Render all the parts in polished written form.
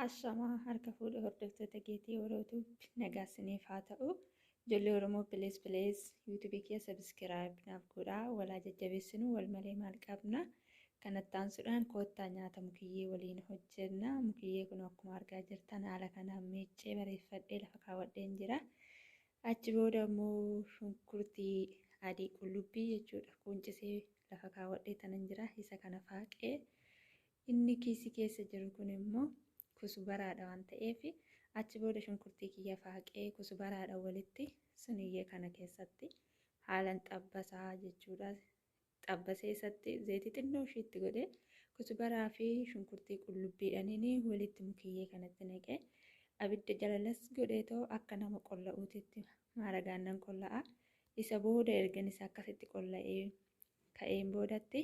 Ashamaa harka fuudhe hordoftoota Geetii Orootuutti nagaa isiniif haa ta'u. Ijoollee Oromoo, please, please, YouTubeii kiyya subscribe naaf godhaa. Walaa jajjabeessinu, wal malee maal qabna. Kanatti aansuudhaan koottaa nyaata mukiyyee waliin hojjenna. Mukiyyee kun akkuma argaa jirtan haala kanaan miiccee bareeffadhee lafa kaawwadheen jira. Achi booda immoo shunkurtii adii qullubbii jechuudha. Quncisee lafa kaawwadhee tanan jira. Isa kana faaqee, inni kiisii keessa jiru kun immoo kusbaraadha waan ta'eef, achi booda shunkurtii kiyya faaqee kusbaraadha walitti suniyyee kana keessatti haalan xabbasaa jechuudha. Xabbasee isatti zayitii xinnoo ishiitti godhee kusbaraa fi shunkurtii qullubbiidhaaniin walitti mukiyyee kanatti naqee abidda jalalas godheetoo akka nama qolla'uutitti maaragaan nan qolla'a. Isa booda ergan isa akkasitti qolla'ee ka'een boodatti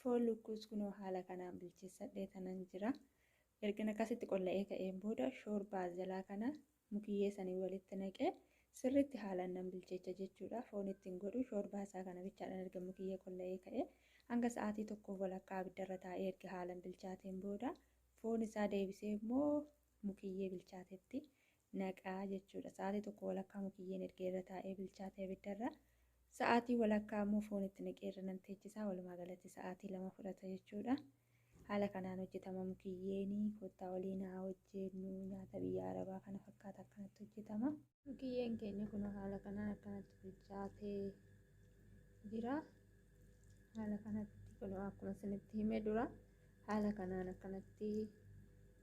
foon lukkuus kunoo haala kanaan bilcheessadhee tanan jira. Ergan akkasitti qolla'ee ka'een booda shoorbaa jalaa kana mukiyyee sanii walitti naqee sirriitti haalaan nan bilcheecha jechuudha. Foon ittiin godhu shoorbaa isaa kana bichaadhaan erga mukiyyee qolla'ee ka'ee hanga sa'aatii 1.5 abiddarra taa'ee erga haalaan bilchaateen booda foon isaa deebisee immoo mukiyyee bilchaatetti naqaa jechuudha. Sa'aatii 1.5 mukiyyeen erga irra taa'ee bilchaatee abiddarra, sa'aatii walakkaa immoo foon itti naqee irra nan teechisaa. Walumaa galatti sa'aatii 2 fudhata jechuudha. Haala kanaan hojjetama mukiyyeeni. Kottaa waliin haa hojjennu. Nyaata biyya Arabaa kana fakkaata, akkanatti hojjetama. Mukiyyeen keenya kun haala kanaan akkanatti bilchaatee jira. Haala kanatti kun akkuma isinitti hime dura haala kanaan akkanatti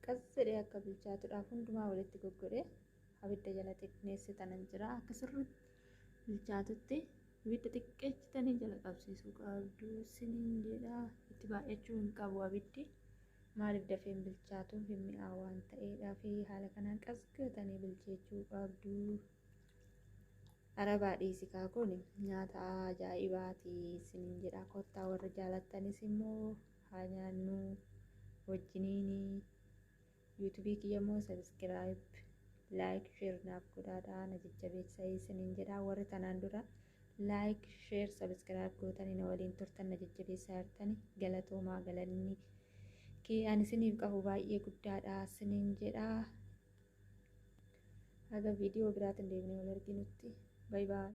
qas jedhee akka bilchaatuudhaaf hundumaa walitti goggodhee abidda jala xiqqeessitanan jira. Akka sirriitti bilchaatutti ibidda xiqqeessitanii jala qabsiisuu qabdu isiniin jedha. Itti baay'achuu hin qabu abiddi. Maaliif dafeen bilchaatuuf hin mi'aawu waan ta'eedhaa fi haala kanaan qas gootanii bilcheechuu qabdu. Arabaa dhiisikaa, kun nyaata ajaa'ibaati isiniin jedha. Kottaa warra jaalattanis immoo haa nyaannu wajjiniini. YouTubeii kiyya immoo subscribe, like, share naaf godhaadhaa na jajjabeessaa isiniin jedha. Warri tanaan dura like, share, subscribe gootanii na waliin turtan, na jajjabeessaa jirtani, galatoomaa. Galanni ani isiniif qabu baay'ee guddaadha isiniin jedha. Haga viidiyoo biraatiin deebinee wal arginutti, bye bye.